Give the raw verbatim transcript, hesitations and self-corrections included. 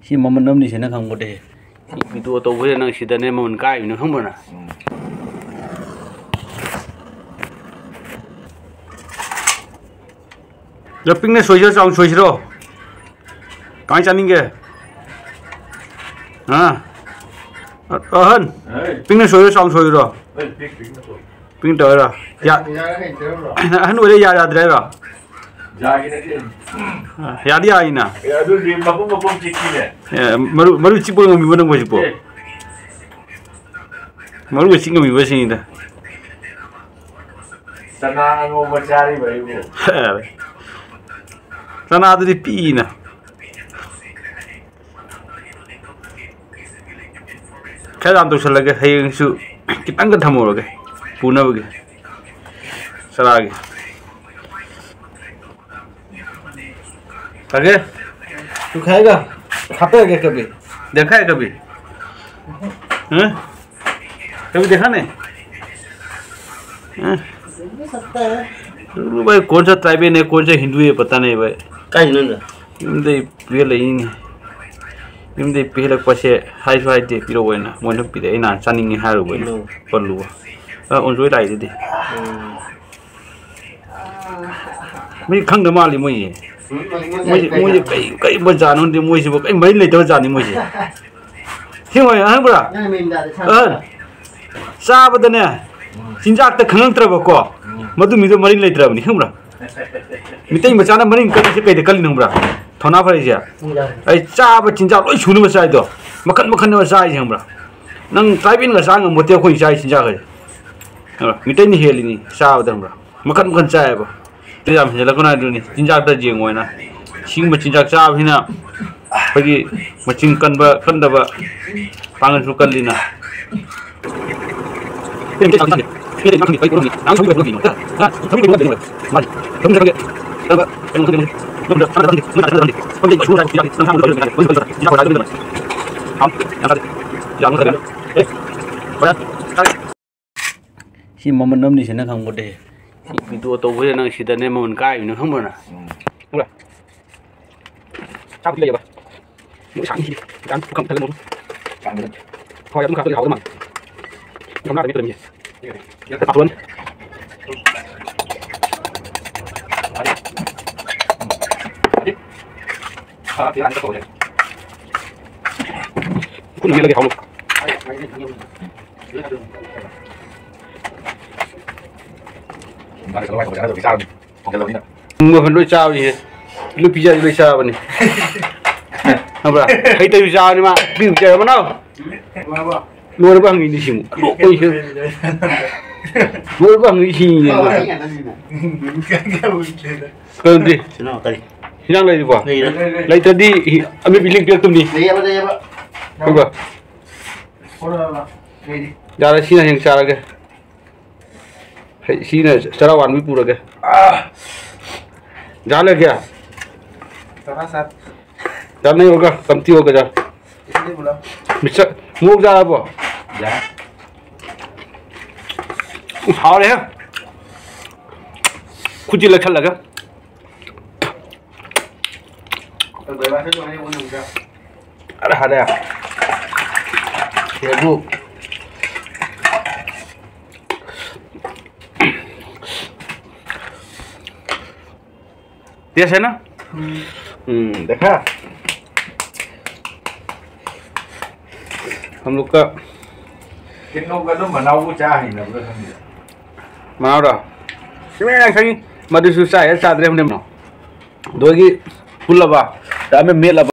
ꯁꯤ ꯃꯃꯜ ꯑꯃꯅꯤ ꯁꯤꯅ ꯈꯪꯕꯗꯤ꯫ ꯁꯤ ꯚꯤꯗꯤꯑꯣ ꯇꯧꯕꯁꯤꯗ ꯅꯪ ꯁꯤꯗꯅꯦ ꯃꯃꯜ ꯀꯥꯏꯕꯅꯣ ꯈꯪꯕ꯭ꯔ ꯅꯪ? ꯑꯗꯣ ꯄꯤꯛꯅ ꯁꯣꯏꯁꯤꯔꯣ, ꯆꯥꯎꯅ ꯁꯣꯏꯁꯤꯔꯣ? ꯀꯃꯥꯏꯅ ꯆꯥꯅꯤꯡꯒꯦ? ꯍꯥ? ꯑꯍꯟ, ꯄꯤꯛꯅ ꯁꯣꯏꯔꯣ, ꯆꯥꯎꯅ ꯁꯣꯏꯔꯣ? ꯄꯤꯛꯅ ꯇꯧꯔꯣ? ꯌꯥ-, ꯑꯍꯟ ꯑꯣꯏꯔꯦ, ꯌꯥ ꯌꯥꯗ꯭ꯔꯦ ꯍꯥꯏꯔꯣ? ꯌꯥꯒꯤ ꯅꯠꯇꯦ꯫ ꯑ, ꯌꯥꯗꯤ ꯌꯥꯏꯅ꯫ ꯑꯦ, ꯑꯗꯨꯗꯤ ꯃꯄꯨꯝ ꯃꯄꯨꯝ ꯆꯤꯛꯄꯤꯅꯦ꯫ ꯑꯦ, ꯃꯔꯨ, ꯃꯔꯨ ꯆꯤꯛꯄ ꯉꯝꯃꯤꯕ ꯅꯪꯕꯨ ꯍꯧꯖꯤꯛꯄꯨ? ꯑꯦ꯫ ꯃꯔꯨꯒ ꯆꯤꯛ ꯉꯝꯃꯤꯕ ꯁꯤꯅꯤꯗ꯫ ꯆꯅꯥ ꯑꯉꯧꯕ ꯆꯥꯔꯤꯕ ꯑꯩꯕꯨ꯫ ꯆꯅꯥꯗꯨꯗꯤ ꯄꯤꯛꯏꯅ꯫ ꯈꯔ ꯌꯥꯝ ꯇꯧꯁꯜꯂꯒꯦ, ꯍꯌꯦꯡꯁꯨ ꯈꯤꯇꯪꯒ ꯊꯝꯍꯧꯔꯒꯦ ꯄꯨꯅꯕꯒꯤ ꯆꯔꯥꯒꯤ꯫ ꯀꯥꯒꯦ? ꯇꯨ ꯈꯥꯏꯒ? ꯍꯥꯞꯄꯦꯒꯦ ꯀꯕꯤ? ꯗꯦꯈꯥꯏ ꯀꯕꯤ? ꯍꯥ? कभी देखा नहीं? हाँ? भाई, कौन सा ट्राइबल है, कौन सा हिंदू है, पता नहीं भाई। ꯀꯥꯏꯗꯩꯅꯣ? ꯌꯨꯝꯗꯩ ꯄꯤꯍꯜꯂꯛꯏꯅꯦ꯫ ꯌꯨꯝꯗꯩ ꯄꯤꯍꯜꯂꯛꯄꯁꯦ ꯍꯥꯏꯁꯨ ꯍꯥꯏꯗꯦ, ꯄꯤꯔꯛꯑꯣꯅ꯫ ꯃꯣꯏꯅ ꯄꯤꯔꯛꯑꯦ, ꯑꯩꯅ ꯆꯥꯅꯤꯡꯉꯦ ꯍꯥꯏꯔꯨꯕ ꯑꯩꯅ꯫ ꯎꯝ꯫ ꯄꯜꯂꯨꯕ꯫ ꯑ, ꯑꯣꯟꯖꯣꯏ ꯂꯥꯛꯏꯗꯨꯗꯤ꯫ ꯎꯝ꯫ ꯃꯤ ꯈꯪꯗ ꯃꯥꯜꯂꯤ ꯃꯣꯏꯁꯦ꯫ ꯃꯣꯏꯁꯦ, ꯃꯣꯏꯁꯦ ꯀꯩ, ꯀꯩ ꯕꯖꯥꯔꯅꯣ ꯈꯪꯗꯦ, ꯃꯣꯏꯁꯤꯕꯨ ꯀꯩ ꯃꯔꯤ ꯂꯩꯇꯕ ꯖꯥꯠꯅꯤ ꯃꯣꯏꯁꯦ꯫ ꯁꯤ ꯃꯣꯏ, ꯑꯍꯟ ꯕ꯭ꯔꯥ? ꯅꯪ ꯃꯌꯨꯝꯗ ꯁꯥꯟꯅꯕ꯭ꯔꯥ? ꯑꯍꯟ, ꯆꯥꯕꯗꯅꯦ, ꯆꯤꯟꯖꯥꯛꯇ ꯈꯪꯉꯛꯇ꯭ꯔꯕꯀꯣ, ꯎꯝ꯫ ꯃꯗꯨ ꯃꯤꯗꯣ ꯃꯔꯤ ꯂꯩꯇ꯭ꯔꯕꯅꯤ, ꯈꯪꯕ꯭ꯔꯥ? ꯃꯤꯇꯩ ꯃꯆꯥꯅ ꯃꯔꯤ ꯀꯜꯂꯤꯁꯦ ꯀꯩꯗ ꯀꯜꯂꯤꯅꯣ ꯈꯪꯕ꯭ꯔꯥ? ꯊꯧꯅꯥ ꯐꯔꯤꯁꯦ꯫ ꯆꯤꯟꯖꯥꯛ꯫ ꯑꯩ ꯆꯥꯕ ꯆꯤꯟꯖꯥꯛ ꯂꯣꯏ ꯁꯨꯅꯕ ꯆꯥꯏꯗꯣ, ꯃꯈꯟ ꯃꯈꯟꯅꯦꯕ ꯆꯥꯏꯁꯦ, ꯈꯪꯕ꯭ꯔꯥ? ꯅꯪ ꯇ꯭ꯔꯥꯏꯕꯦꯜꯒ ꯆꯥ ꯉꯝꯕꯣꯠꯇꯦ ꯑꯩꯈꯣꯏ ꯆꯥꯏ ꯆꯤꯟꯖꯥꯛ ꯍꯥꯏꯁꯦ꯫ ꯈꯪꯕ꯭ꯔꯥ? ꯃꯤꯇꯩꯅ ꯍꯦꯜꯂꯤꯅꯤ ꯆꯥꯕꯗ, ꯈꯪꯕ꯭ꯔꯥ? ꯃꯈꯟ ꯃꯈꯟ ꯆꯥꯏꯌꯦꯕ꯫ ꯑꯗꯨ ꯌꯥꯝ ꯍꯦꯟꯖꯜꯂꯛꯀꯅꯨ ꯍꯥꯏꯗꯨꯅꯤ꯫ ꯆꯤꯟꯖꯥꯛꯇ ꯌꯦꯡꯉꯣ ꯍꯥꯏꯅ꯫ ꯁꯤꯒꯨꯝꯕ ꯆꯤꯟꯖꯥꯛ ꯆꯥꯕꯁꯤꯅ ꯑꯩꯈꯣꯏꯒꯤ ꯃꯆꯤꯟ ꯀꯟꯕ ꯀꯟꯗꯕ ꯄꯥꯡꯒꯜꯁꯨ ꯀꯜꯂꯤꯅ꯫ ꯁꯤ ꯃꯃꯜ ꯑꯃꯅꯤ ꯁꯤꯅ ꯈꯪꯕꯗꯤ꯫ ꯁꯤ ꯚꯤꯗꯤꯑꯣ ꯇꯧꯕꯁꯤꯗ ꯅꯪ ꯁꯤꯗꯅꯦ ꯃꯃꯜ ꯀꯥꯏꯕꯅꯤ ꯈꯪꯕ꯭ꯔ ꯅꯪ? ꯎꯝ꯫ ꯈꯪꯕ꯭ꯔ? ꯆꯥꯕꯗꯤ ꯂꯩꯌꯦꯕ꯫ ꯁꯥꯡꯉꯤ ꯁꯤꯗꯤ꯫ ꯌꯥꯝ ꯄꯨꯈꯝ ꯊꯜꯂꯦ ꯃꯣꯃꯣ꯫ ꯍꯣꯏ, ꯑꯗꯨꯝ ꯈꯥꯛꯇꯗꯤ ꯍꯥꯎꯗꯧ ꯃꯥꯜꯂꯦ꯫ ꯒꯝꯂꯥꯗ ꯃꯦꯠꯄꯗ ꯃꯤꯁꯦ꯫ ꯄꯥꯊꯣꯛꯑꯅꯤ꯫ ꯈꯨꯠꯅ ꯃꯦꯠꯂꯒꯦ ꯍꯥꯎꯅ꯫ ꯃꯣꯏ ꯂꯣꯏ ꯆꯥꯕꯅꯤꯍꯦ꯫ ꯂꯣꯏ ꯄꯤꯖꯔꯗꯤ ꯂꯣꯏ ꯆꯥꯕꯅꯤ꯫ ꯈꯪꯕ꯭ꯔꯥ? ꯍꯩꯇꯕꯁꯨ ꯆꯥꯕꯅꯤ ꯃꯥ꯫ ꯄꯤꯕꯨ ꯄꯤꯖꯔꯕ ꯅꯥꯎ? ꯂꯣꯏꯔꯕ ꯍꯪꯉꯤꯅꯤ ꯁꯤꯃꯨꯛ꯫ ꯂꯣꯏꯔꯕ ꯍꯪꯉꯤ ꯁꯤꯅꯤ꯫ ꯀꯩꯅꯣꯗꯤ? ꯀꯔꯤ? ꯍꯤꯟꯖꯥꯡ ꯂꯩꯔꯤꯕꯣ? ꯂꯩꯔꯦ꯫ ꯂꯩꯇ꯭ꯔꯗꯤ ꯑꯃꯦꯠꯄ ꯏꯂꯦꯛ ꯄꯤꯔꯛꯇꯕꯅꯤ꯫ ꯂꯩꯌꯦꯕ, ꯂꯩꯌꯦꯕ꯫ ꯈꯪꯕ꯭ꯔꯥ? ꯍꯣꯏ, ꯍꯣꯏ, ꯍꯣꯏ꯫ ꯂꯩꯔꯤ꯫ ꯌꯥꯔꯦ, ꯁꯤꯅ ꯍꯌꯦꯡ ꯆꯥꯔꯒꯦ꯫ ꯍꯩ, ꯁꯤꯅ ꯆꯔꯥ ꯋꯥꯟꯕꯤ ꯄꯨꯔꯒꯦ꯫ ꯖꯥ ꯂꯩꯒꯦ? ꯆꯔꯥ ꯁꯥꯠ꯫ ꯖꯥ ꯅꯪ ꯌꯣꯒ, ꯀꯝꯇꯤ ꯌꯣꯒ ꯖꯥ꯫ ꯏꯁꯤꯡꯗꯤ ꯄꯨꯂꯞ꯫ ꯃꯤꯛꯆꯔ, ꯃꯣꯔꯣꯛ ꯆꯥꯔꯕꯣ? ꯌꯥ꯫ ꯎꯝ, ꯍꯥꯎꯔꯦꯍꯦ꯫ ꯈꯨꯠꯁꯤ ꯂꯩꯈꯠꯂꯒ꯫ ꯑꯔꯦ ꯍꯥꯏꯔꯦ꯫ ꯁꯤꯗꯕꯨ꯫ ꯇꯦꯁ ꯍꯥꯏꯅ? ꯎꯝ꯫ ꯎꯝ, ꯗꯦꯈꯥ? ꯍꯝ ꯂꯣꯒ ꯀ ꯀꯩꯅꯣꯒ ꯑꯗꯨꯝ ꯃꯅꯥꯎꯕꯨ ꯆꯥ ꯍꯩꯅꯕ꯭ꯔꯥ ꯈꯪꯗꯦ꯫ ꯃꯅꯥꯎꯔꯣ? ꯁꯨꯃꯥꯏꯅ ꯈꯪꯉꯤ꯫ ꯃꯗꯨꯁꯨ ꯆꯥ ꯍꯦꯛ ꯆꯥꯗ꯭ꯔꯦ ꯍꯝꯅꯦ ꯃꯅꯥꯎ꯫ ꯑꯗꯨꯒꯤ ꯄꯨꯜꯂꯕ? ꯑꯃ ꯃꯦꯠꯂꯕ?